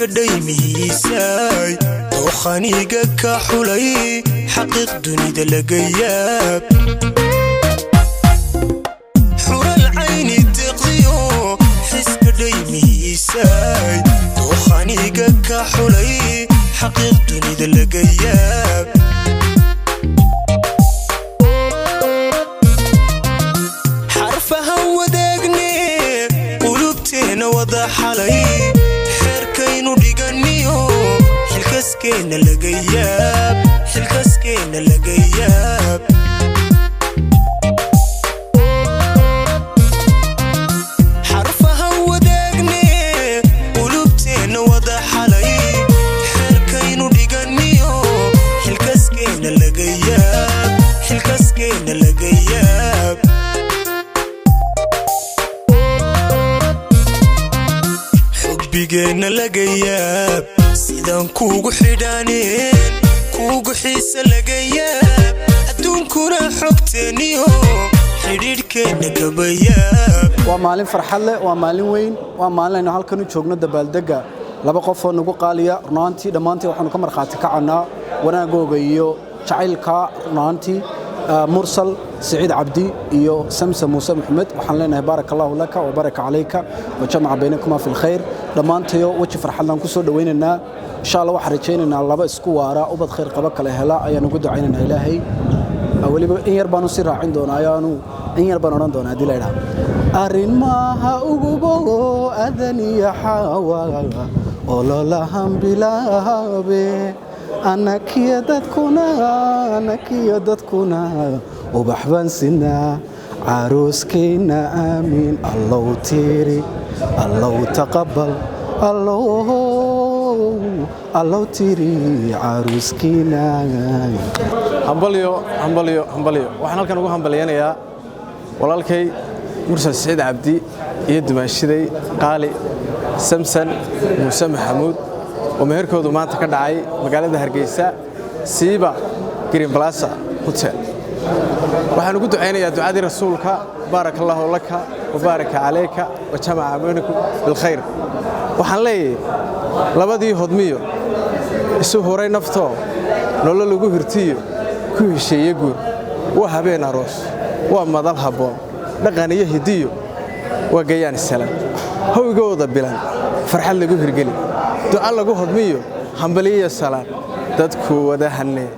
Xiska dhaymihiisaay, dookhaniga ka xulay, xaqiiq dunida laga yaab. Xural cayni deeqdiyo, xiska dhaymihiisaay, dookhaniga ka xulay, xaqiiq dunida laga yaab. Xarfahan wadaagne, qulubteenna wada xalay, xeerkaynu dhiganiyo, xilkaskeenna laga yaab, xilkaskeenna laga yaab. Xarfahan wadaagne, qulubteenna wada xalay, xeerkaynu dhiganiyo, xilkaskeenna laga yaab, xilkaskeenna laga yaab. Xubbigeenna laga yaab, sidaan kuugu xidhaaneen, kuugu xiise laga yaab. Adduunkuna xogteenniyo xidhiidhkeenna kaba yaab. Waa maalin farxad leh, waa maalin weyn, waa maalin aynu halkan u joogno dabaaldegga laba qof oo nagu qaaliya. Runaantii dhammaantii waxaanu ka markhaati kacannaa wanaagooga iyo jacaylka. Runaantii Mursal Siciid Cabdi iyo Samsa Muuse Maxamed, waxaan leenahay baaraka allahu laka wa baraka calayka wa jamaca baynakuma fi lkhayr. Dhammaantayo weji farxadlaan ku soo dhowaynaynaa, insha Allah. Waxaan rajaynaynaa laba isku waara, ubad khayr qaba kale hela ayaan ugu ducaynaynaa Ilaahay. Weliba in yar baanu si raacin doonaa, ayaanu in yar baan odhan doonaa haddii la idhaha. Arrin maaha ugubo adan iyo Xaawa ololahan bilaabe, anakiyo dadkuna, anakiyo dadkuna ubax baan sinaa. Caruuskeenna aamiin Allow tiiri, Allow taqabal, Allow, Allow tiri caruuskiina. Hambalyo, hambalyo, hambalyo! Waxaan halkan ugu hambalyaynayaa walaalkay Mursal Siciid Cabdi iyo dumaashiday qaali Samsan Muuse Maxamuud oo meherkoodu maanta ka dhacay magaalada Hargeysa, siiba Green Plaza Hotel. Waxaan ugu ducaynayaa ducadii Rasuulka: baaraka allaahu laka wa baaraka calayka wa jamaca baynakum bilkhayr. Waxaan leeyahay labadii hodmiyo isu huray naftoo nolol ugu hirtiyo ku hesheeye guur, waa habeen aroos, waa madal habboon, dhaqan iyo hidiyo waa gayaan isalan, howgooda bilan farxad lagu hirgeli, duca lagu hodmiyo, hambaliyo salaan dadku wada hannee.